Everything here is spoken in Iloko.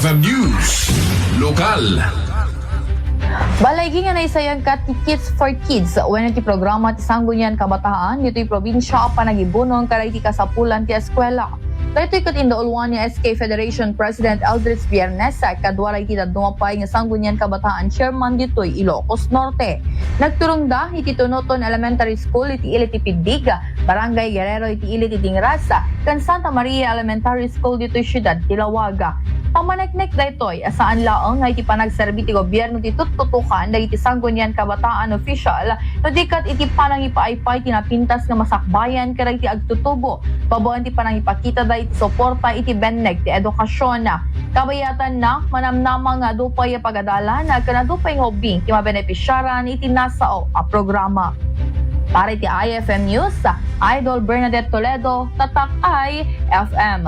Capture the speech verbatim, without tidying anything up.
News Lokal. Balaigi nga naisayangkat ti Kids for Kids wenno ti programa ti Sangguniang Kabataan ditoy probinsia a panagibunong kadagiti kasapulan ti eskuela. Daytoy ket indauluan ni S K Federation President Eldritch Biernes kadua dagiti dadduma pay nga Sangguniang Kabataan Chairman ditoy Ilocos Norte. Nagturongda iti Tunuton Elementary School iti ili ti Piddig, Barangay Guerrero iti ili ti Dingras, ken Santa Maria Elementary School ditoy siudad ti Laoag. Pamaneknek daytoy a saan laeng nga iti panagserbi ti gobierno ti tuttutukan dagiti Sangguniang Kabataan official, no di ket iti panangipaaypay ti napintas nga masakbayan kadagiti agtutubo babaen ti panangipakitada iti suporta iti benneg ti edukasion. Kabayatanna, manamnama nga adu pay a pagadalan ken adu pay nga ubbing ti mabenepisiaran iti nasao a programa. Para iti I F M News, Idol Bernadette Toledo, Tatak I F M.